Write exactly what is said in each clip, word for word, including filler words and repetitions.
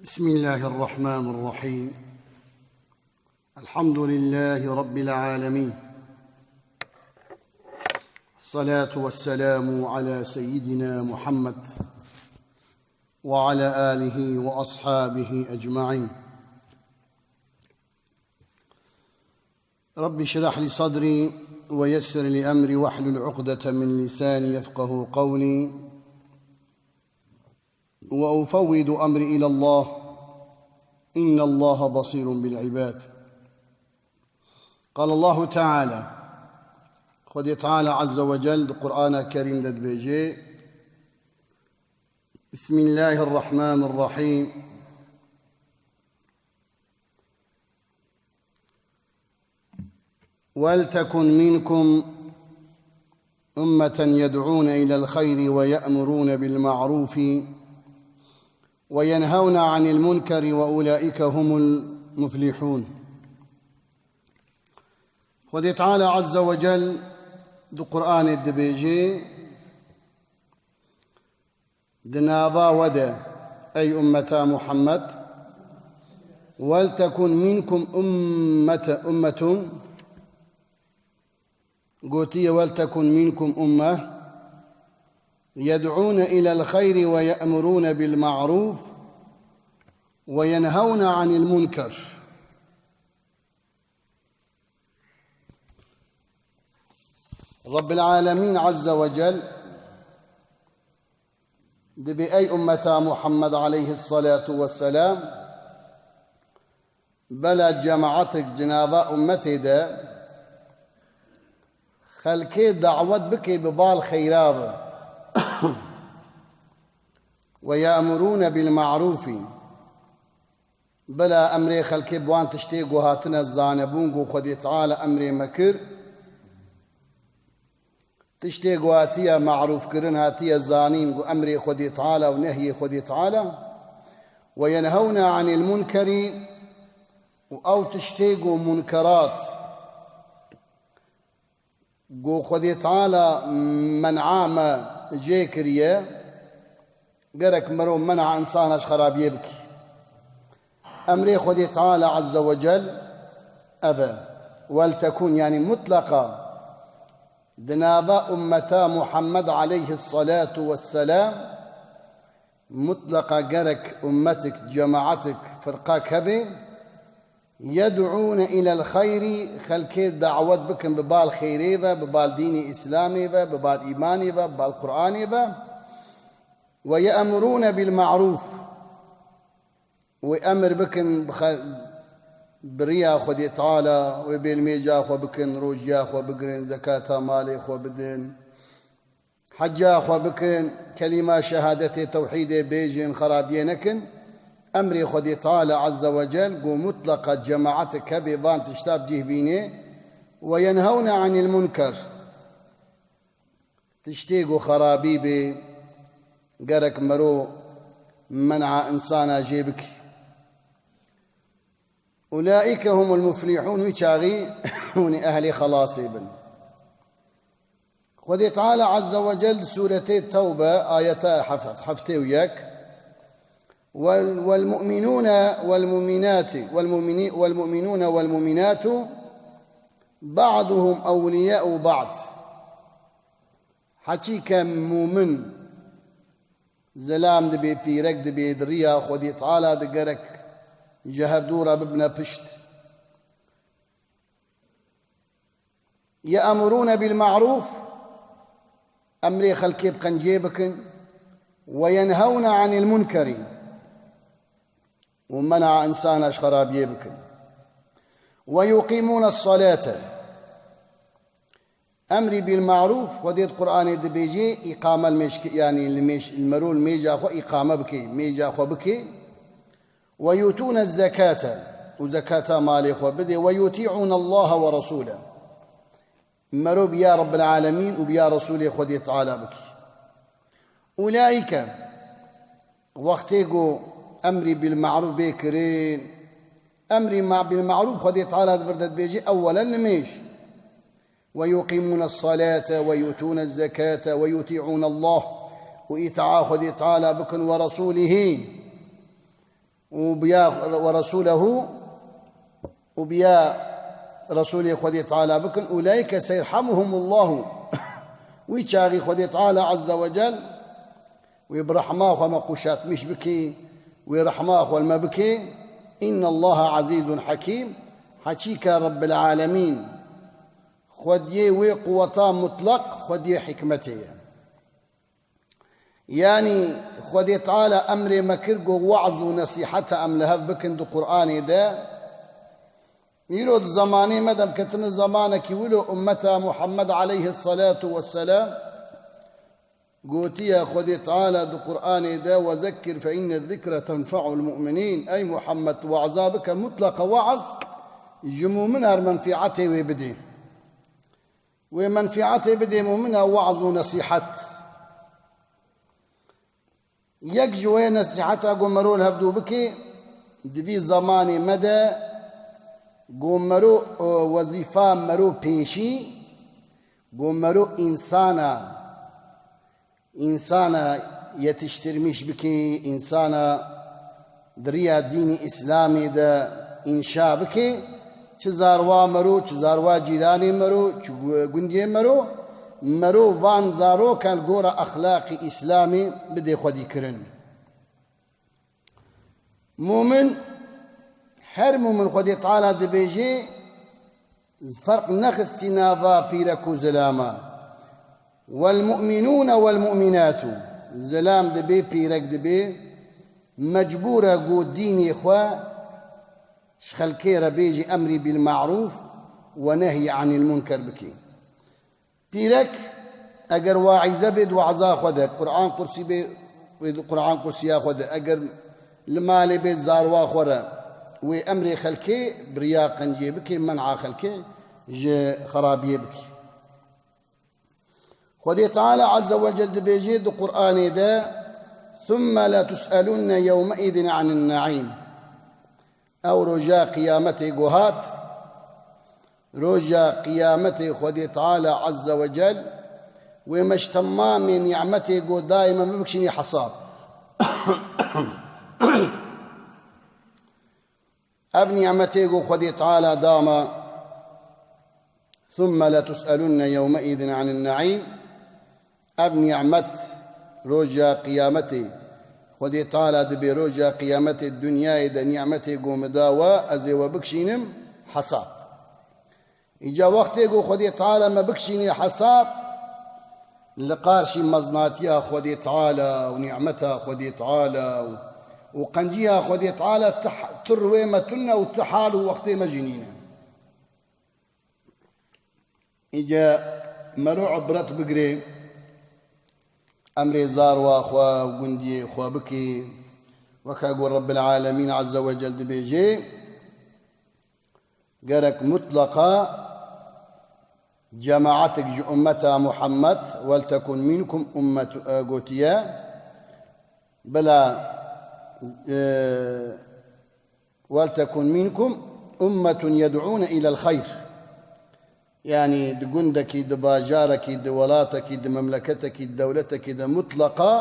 بسم الله الرحمن الرحيم. الحمد لله رب العالمين. الصلاة والسلام على سيدنا محمد وعلى آله وأصحابه أجمعين. رب اشرح لي صدري ويسر لي أمري واحلل عقدة من لساني يفقه قولي. وأفوض أمري إلى الله، إن الله بصير بالعباد. قال الله تعالى، Xwedê Teala Azze ve Cel di Qur'ana Kerîm de dibêje, بسم الله الرحمن الرحيم. ولتكن منكم أمة يدعون إلى الخير ويأمرون بالمعروف وينهون عن المنكر وأولئك هم المفلحون. Xwedê Teala Azze ve Cel di Qur'anê dibêje, Di nava we de, ey ummeta Muhammed, "Weltekun minkum ummete, ummetun", gotiye, "Weltekun minkum umme, yed'ûne ilel xeyri ve ye'murûne bil ma'rûf ve yenhewne anil munker." Rabbil Alemîn Azze ve Cel dibê, ey ummeta Muhammed aleyhissalatu vesselam, bela cemaatik cinava ummetê de xelkê dawet bikê bi bal xeyra ve. Ve ye'murûne bil ma'rûfî. Bila emrê xelkê bi wan tiştê ku hatine zanebûn ku Xwedê Teala emrê me kir, tiştê ku hatiye marûfkirin, hatiye zanîn ku emrê Xwedê Teala û nehyê Xwedê Teala, "Ve yenhewne anil munkerî", û ew tiştê ku munkerat, ku Xwedê Teala men'a me jê kiriye, gerek mero men'a insana ji xerabiyê bike. Emrê Xwedê Teala Azze ve Cel ev e. Weltekun, yanî mutleqa di nava ummeta Muhammed aleyhissalatu vesselam, mutleqa gerek ummetik, cemaatik, firqak hebe, "Yed'ûne ilel xeyrî", xelkê dawet bikin bi bal xeyrê ve, bi bal dînê Îslamê ve, bi bal îmanê ve, bi bal Qur'anê ve. "Ve ye'murûne bil ma'rûf", wê emir bikin bi xe-, bi riya Xwedê Teala, wê bêlmêja xwe bikin, rojiya xwe bigirin, zekata malê xwe bidin. Hecca xwe bikin, kelîma şehadetê tewhîdê bêjin, xerabiyê nekin. Emrê Xwedê Teala Azze ve Cel ku mutleqa cemaatek hebe van tişta bi cih bînê. "Ve yenhewne anil munker". Tiştê ku xerabî bê, gerek mero men'a insana jê bike. "Ulaîke humul muflihûn", wî çaxî hûn ê ehlê xelasê bin. Xwedê Teala Azze ve Cel di Sûretê Tewbe, ayeta hef-, heftê û yek, "Wel, wel mu'minûne wel mu'minâti, wel mu'minî-, wel mu'minûne wel mu'minâtu ba'duhum ewliyâ'u ba'd." Heçî ke mûmin zilam dibê, pîrek dibê, di riya Xwedê Teala de gerek ji hevdû re bibine pişt. "Ye'murûne bil ma'rûf", emrê xelkê bi qencê bikin, "ve yenhewne anil munkerî", û men'a insana ji xerabiyê bikin. "Ve yuqîmûne salate", emrî bil ma'rûf, Xwedê di Qur'anê dibêje, îqame li mêj-, yanî li mêj-, li mero li mêja xwe îqame bike, mêja xwe bike. "Ve yutûne zekate", û zekata malê xwe bide. "Ve yutî'ûne Allahe ve Resûle", mero bi ya Rabbil Alemîn û bi ya Resûlê Xwedê Teala bike. "Ulaîke", wextê ku emrî bil ma'rûf bê kirin, emrî ma-, bil ma'rûf Xwedê Teala di vir de dibêje, ewwelen li mêj. "Ve yuqîmûne salate ve yutûne zekate ve yutî'ûne Allah", û îtaa Xwedê Teala bikin, "ve Resûlihî", û bi ya, ورسوله، û bi ya Resûlê Xwedê Teala bikin, أولئك سيرحمهم الله. Wî çaxî Xwedê Teala Azze ve Cel wê bi rehma xwe me qûşatmîş bikî, wê rehma xwe li me bikê. إن الله عزيز حكيم. Heçîka Rebbil Alemîn, Xwediyê wê quweta mutlaq, Xwediyê hikmetê ye. Yanî Xwedê Teala emrê me kir, got, we'z û nesîheta em li hev bikin di Qur'anê de. Îro di zemanê me de em ketine zemanekî wilo, ummeta Muhammed aleyhisselatu vesselam gotiye, Xwedê Teala di Qur'anê de, "Wezekkir fe inne zikre tenfe'ul mu'minîn." Ey Muhammed, tu we'za bike, mutleqa we'z ji mûminan menfîetê wê bidê. Wê menfîetê bidê mûmina we'z û nesîhet. Yek ji wê nesîheta ku mero li hevdû bikê, di vî zemanê me de ku mero, e, wezîfa mero pêşî, ku mero însana, însana yetiştirmiş bikê, însana di riya dînî Îslamê de înşa bikê, çi zarwa mero, çi zarwa cîranê mero, çi gu-, gundiyê mero, mero van zarokan li gora exlaqî Îslamê bidê xwedîkirin. Mumin, her mumin Xwedê Teala dibêje, ferq nexistî nava pîrek û zilama. والمؤمنون والمؤمنات. Zilam dibê, pîrek dibê, mecbûr e ku dînê xwe ji xelkê re bêjî emrî bil ma'rûf we nehyî anil munker bikî. Pîrek eger waîze bê, di waza xwe de, Qur'an qursî bê, wê di Qur'an qursiya xwe de, eger li malê bê, zarwa xwe re, wê emrê xelkê bi riya qenciyê bikê, men'a xelkê ji xerabiyê bikê. Xwedê Teala Azze ve Cel dibêje di Qur'anê de, "Thumme letus'elunne yewmeîzin anin ne'îm." Ew roja qiyametê ku hat, roja qiyametê Xwedê Teala Azze ve Cel wê me ji temamê nîmetê ku dayê me bibikşînî hesab. Ev nîmetê ku Xwedê Teala da me, "Thumme letus'elunne yewmeîzin anin ne'îm." Ev nîmet roja qiyametê, Xwedê Teala dibê roja qiyametê dinyayê de nîmetê ku min da we, ez ê we bikişînim hesab. Îca wextê ku Xwedê Teala me bikişînê hesab, li qarşî meznatiya Xwedê Teala û nîmeta Xwedê Teala û, û qenciya Xwedê Teala ti, ti rûyê me tune û ti hal û wextê me jî nîne. Îca mero ibret bigirê, emrê zarwa xwe û gundiyê xwe bikê, weka ku Rebbil Alemîn Azze ve Cel dibêje, gerek mutleqa cemaatek ji ummeta Muhammed, "Weltekun minkum ummet", e, gotiye. Bila, e, "Weltekun minkum ummetun yed'ûne ilel xeyr." Yanî di gundekî, di bajarekî, di welatekî, di memleketekî, di dewletekî de mutleqa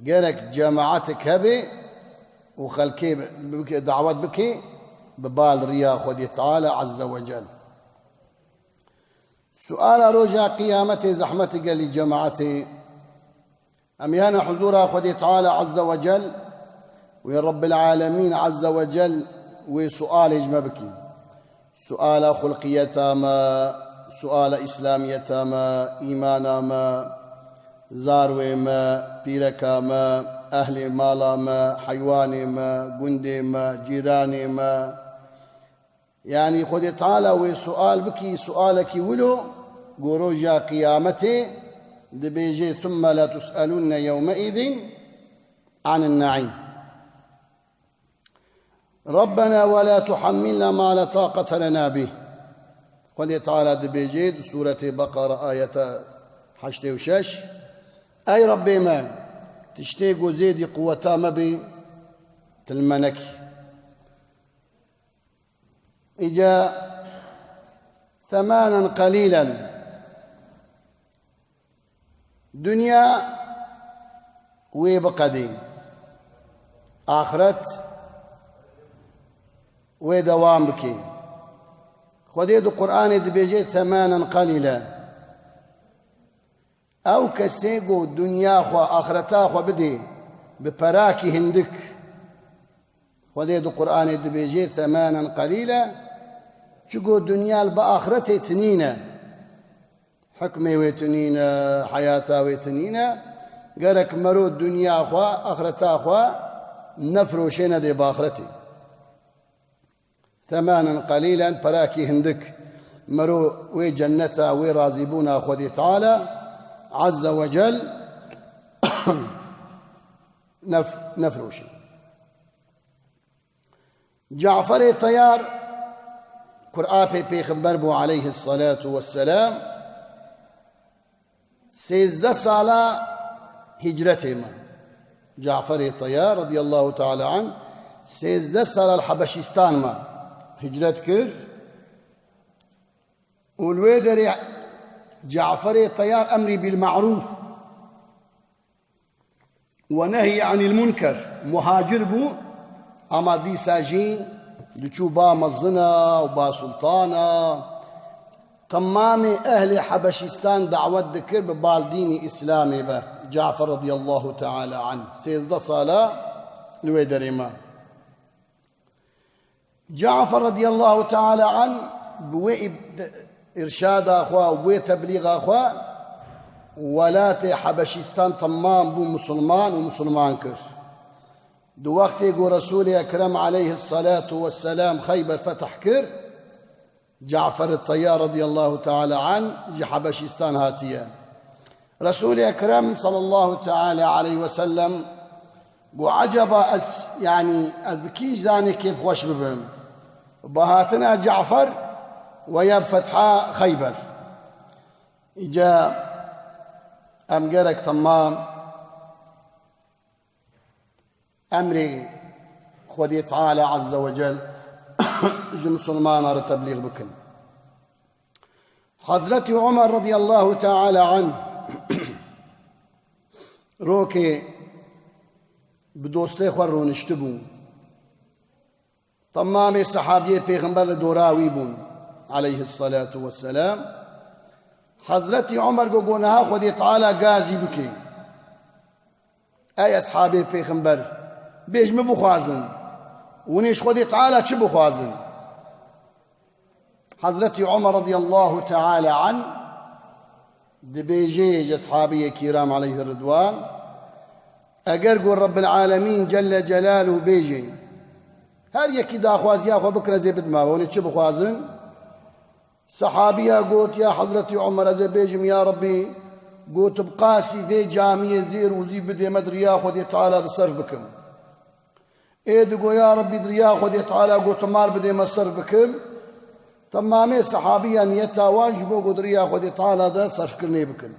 gerek cemaatek hebe û xelkê bi-, bike, dawet bike bi bal riya Xwedê Teala Azze ve Cel. Suala roja qiyametê zehmetî gelî cemaetê. Em yana huzura Xwedê Teala Azze ve Cel, wê Rebbil Alemîn Azze ve Cel wê sualê ji me bikî. Suala xulqiyeta me, suala îslamiyeta me, îmana me, zarwê me, pîreka me, ehlê mala me, heywanê me, gundê me, cîranê me. Yanî Xwedê Teala wê sual bikî, sualekî wilo, ku roja qiyametê dibêje, "Thumme letus'elunne yewmeîzin anin ne'îm." "Rabbena ve la tuhammilna ma la taqete lena bih." Xwedê Teala dibêje di Sûretê Beqara ayeta heştê û şeş, "Ey Rebbê me, tiştê ku zêdî quweta me bê, tu li me nekî." Îca themanen qelîlen. Dinya wê biqedê. Axiret wê dewam bike. Xwedê di Qur'anê dibêje, "Themanen qalîle." Ew kesê ku dinya xwe, axireta xwe bidê bi perakî hindik. Xwedê di Qur'anê dibêje, "Themanen qalîle." Çiku dinya li ba axiretê tinîne. Hikmê wê tinîne, heyata wê tinîne. Gerek mero dinya xwe, axireta xwe nefroşê, nedê bi axiretê. Themanen qalîlen, perakî hindik. Mero wê cenneta, wê razîbûna Xwedê Teala Azze ve Cel nef-, nefroşê. Caferê Teyar, kurapê Pêxember bû aleyhissalatu vesselam, sêzdeh sala hicretê me. Caferê Teyar radiyallahu teala anh sêzdeh sala li Habeşîstan me hicret kir. Û li wê derê Caferê Teyar emrî bil ma'rûf ve nehy anil munker, muhacir bû, ama dîsa jî diçû ba mezina û ba sultana, temamê ehlê Habeşîstan dawet dikir bi bal dînî Îslamê be. Cafer radiyallahu teala anh, sêzdeh sala li wê derê ma. Cafer radiyallahu teala anh bi wê îb-, îrşada xwe, bi wê teblîxa xwe welatê Habeşîstan temam bû misilman û misilman kir. Di wextê ku Resûlê Ekrem aleyhissalatu vesselam Xeyber fetih kir, Cafer Teyyar radiyallahu teala anh ji Habeşîstan hatiye. Resûlê Ekrem sallallahu teala aleyhi ve sellem got, "Acaba ez, yanî ez bi kî zanê kêfxweş bibim? Bi hatina Cafer ve ya bi fetha Xeyber?" Îca em gerek temam emrê Xwedê Teala Azze ve Cel ji misilmana re teblîx bikin. Hezretî Omer radiyallahu teala anh rokê bi dostê xwe rûniştibû. Temamê sehabiyê Pêxember li dora wî bûn, aleyhissalatu vesselam. Hezretî Omer got, got, "Niha Xwedê Teala gazî bike." Ey eshabê Pêxember, bêj min bixwazin. Hûn ê ji Xwedê Teala çi bixwazin? Hezretî Omer radiyallahu teala anh dibêje ji eshabiyê kiram aleyhi ridwan, eger got Rabbil Alemîn Celle Celaluhu bêje, her yekî daxwaziya xwe bikire, ez ê bidime, hûn ê çi bixwazin? Sehabiya got, ya Hezretî Omer, ez ê bêjim, ya Rabbî, got, bi qasî vê camiyê zêr û zîv bidê me, di riya Xwedê Teala de serf bikim. Ê digo, ya Rabbî, di riya Xwedê Teala got, mal bidê me serf bikim. Temamê sehabiya niyeta wan ji bo got, di riya Xwedê Teala de serfkirinê bikin.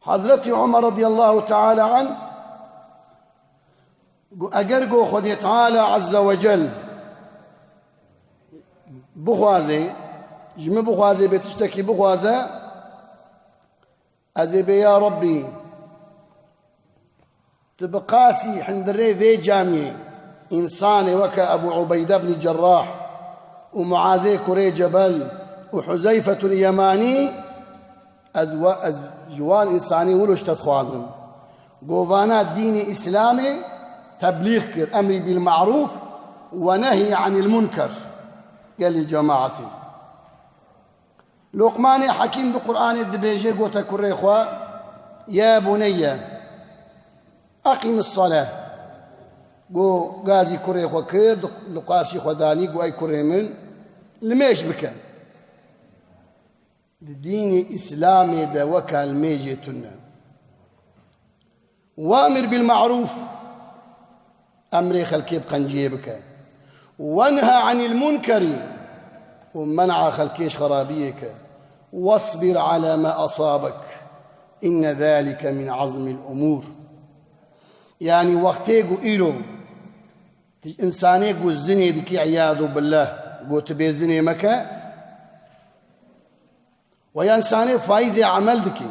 Hezretî Omer radiyallahu teala anh got, eger got Xwedê Teala Azze ve Cel bixwaze, ji min bixwaze, bê tiştekî bixwaze, ez ê bê ya Rabbî, tu bi qasî hundirê vê camiyê însanê weke Ebu Ubeyde ibnî Cerrah û Muazê kurê Cebel û Huzeyfetul Yemanî, ez we, ez ji wan însanî wilo ji te dixwazim. Govana dînê Îslamê teblîx kir, emrî bil ma'rûf ve nehyî anil munker. Gelî cemaetî. Luqmanê Hekîm di Qur'anê dibêje, gote kurê xwe, "Ya buneyye, eqîmis saleh." Go gazî kurê xwe kir, li qarşî xwe danî, go, "Ey kurê min, limêj bike." Di dînê Îslamê de weka limêjê tune. Wamir bil ma'rûf, emrê xelkê bi qenciyê bike. Wenha anil munkeri, û men'a xelkê ji xerabiyê ke. Wasbir ala ma asabek. Inne zalike min azmil umur. Yanî wextê ku îro tu însanê ku zinê dikî, iyadu billah, ku tu bê zinê meke, Ve ya însanê faîzê emel dikî.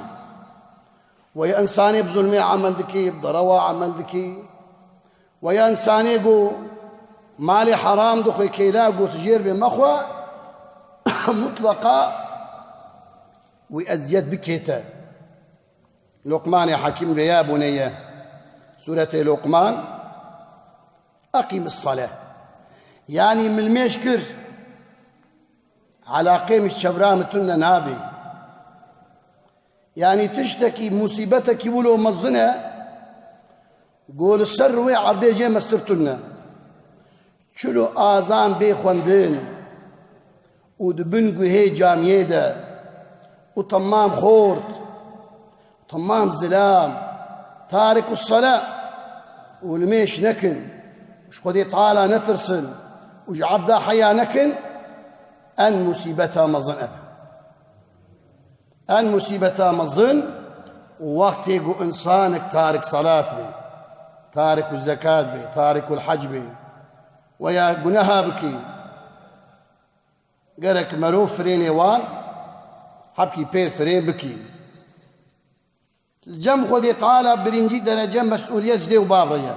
Ve ya însanê bi zulmê emel dikî, bi derewa emel dikî. Weya însanê ku malê heram dixwe, kêla ku tu jêr bê mexwe, mutleqa wî eziyet bikê te. Luqmanê Hekîm vê ya bûne ye. Sûretê Luqman, Eqîmis sale. Yanî milmêş kir. Elaqê min ji çevra min tune nabê. Yanî tiştekî, musîbetekî wilo mezin e, ku li ser rûyê erdê jê mestir tune. Çilo azan bê xwendin û di bin guhê camiyê de û temam xort, temam zilam, tarik û sela û limêş nekin, ji Xwedê Teala netirsin û ji ebda heya nekin, en musîbeta mezin ev. En musîbeta mezin wextê ku însanek tarik selat bê, tarik û zekat bê, tarik û hec bê, weya guneha bikî. Gerek merov firênê wan hebkî pê firê bikî. Li cem Xwedê Teala birincî derece mesûliyet ji dê û bav re ye.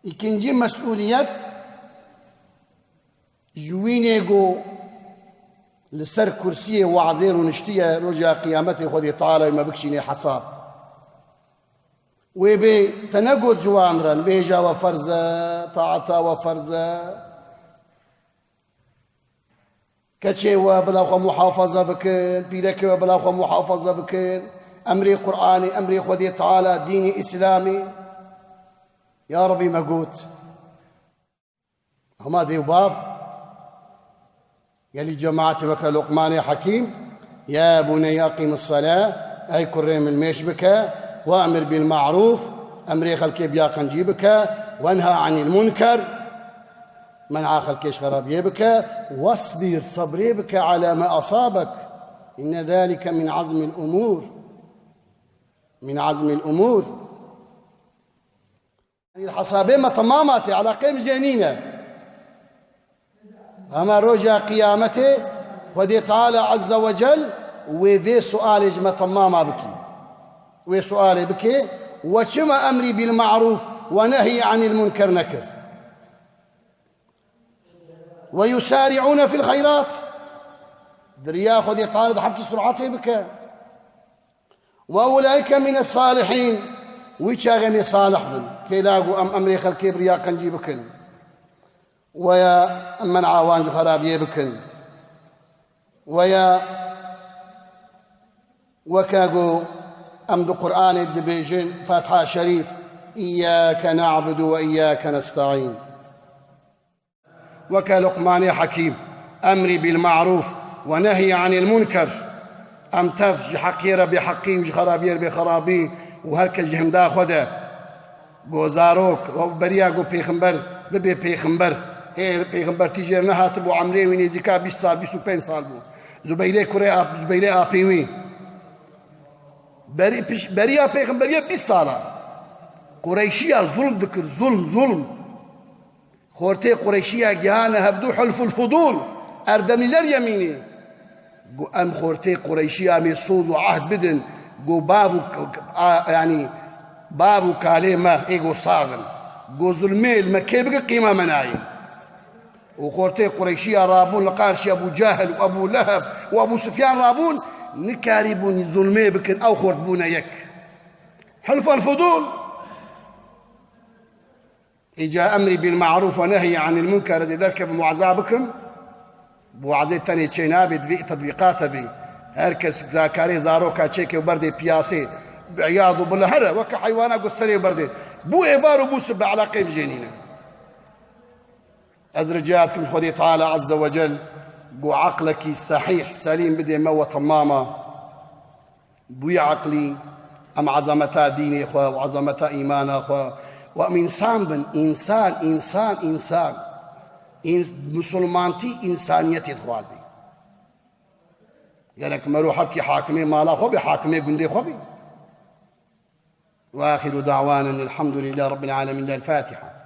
Îkincî mesûliyet ji wînê ku li ser kursiyê wazê rûniştiye, roja qiyametê Xwedê Teala me bikişînê hesab. Wê bê te negot ji wan re, nibêja we ferz e, taeta we ferz e. Keçê we bila xwe muhafaza bikin, pîrekê we bila xwe muhafaza bikin. Emrê Qur'anê, emrê Xwedê Teala, dînê Îslamê. Ya Rebî me got. Hema dê û bav, gelî cemaetê weke Luqmanê Hekîm, ya buneyye eqîmis sela, ey kurê min mêş bike, we'mir bil ma'rûf, emrê xelkê biya qencî bike, wenha anil munker, men'a xelkê ji xerabiyê bike, wasbir, sebrê bike, ala ma asabek, inne zalike min azmil umûr, min azmil umûr. Yanî hesabê me temam ate, eleqê min jê nîne. Hema roja qiyametê Xwedê Teala Azze ve Cel wê vê sualê ji me temama bikî. Wê sualê bikê, we çima emrî bil ma'rûf we nehyî anil munker nekir? Ve yusari'ûne fil xeyrat. Di riya Xwedê Teala di hebkî suratê bike. Ve ulaike mine salihîn. Wî çaxê em ê salih bin. Kêla ku em emrê xelkê bi riya qencî bikin. Weya em men'a wan ji xerabiyê bikin. Weya weke ku em di Qur'anê dibêjin, Fatiha Şerîf, İyyâke na'budu ve iyyâke nesta'în. Weke Luqmanê Hekîm, emrî bil ma'rûf ve nehyî anil munker. Em tev ji heqiyê re bêheqî û ji xerabiyê re bêxerabî û her kes ji hinda xwe de. Go zarok, we beriya go pêxember bibe pêxember. Hê pêxembertî jê re nehatibû, emrê wî nêzîka bîst sal, bîst û pênc sal bû. Zubeyrê kurê ap-, Zubeyrê apê wî. Berî piş-, beriya pêxemberiyê bîst sal e. Qureyşiya zulm dikir, zulm, zulm. Xortê Qureyşiya gihane hevdu Hulful Fudul, Erdemlîler yemînê. Got, em xortê Qureyşiya em ê soz û ehd bidin. Got, bav û k-, k-, a, yanî, bav û kalê me ê got sax in. Got, zulmê li me kê bike, qîma me nayê. Û xortê Qureyşiya rabûn li qarşî Ebû Cehil û Ebû Leheb û Ebû Sufyan rabûn, nikarîbûn zulmê bikin, ew xort bûne yek. Hulful Fudul. Îca emrî bil ma'rûf ve nehyî anil munker, ez ê derkevim waza bikim. Bi wazê tenê çê nabe, divê tetbîqate be. Her kes zakarê zaroka çêke û berdê piyasê. Bi îyad û bila here, weke heywana got serê berdê. Bû êbar û bû sibe, eleqê min jê nîne. Ez rica dikim ji Xwedê Teala Azze ve Cel, ku eqlekî sehîh, selîm bidê me we temama. Bûye eqlî, em ezameta dînê xwe û ezameta îmana xwe û em însan bin, însan, însan, însan. Îns-, misilmantî însaniyetê dixwaze. Gerek mero hebkî hakimê mala xwe be, hakimê gundê xwe be. Ve axiru da'wanen elhamdülillahi rabbil alemin. El Fatiha.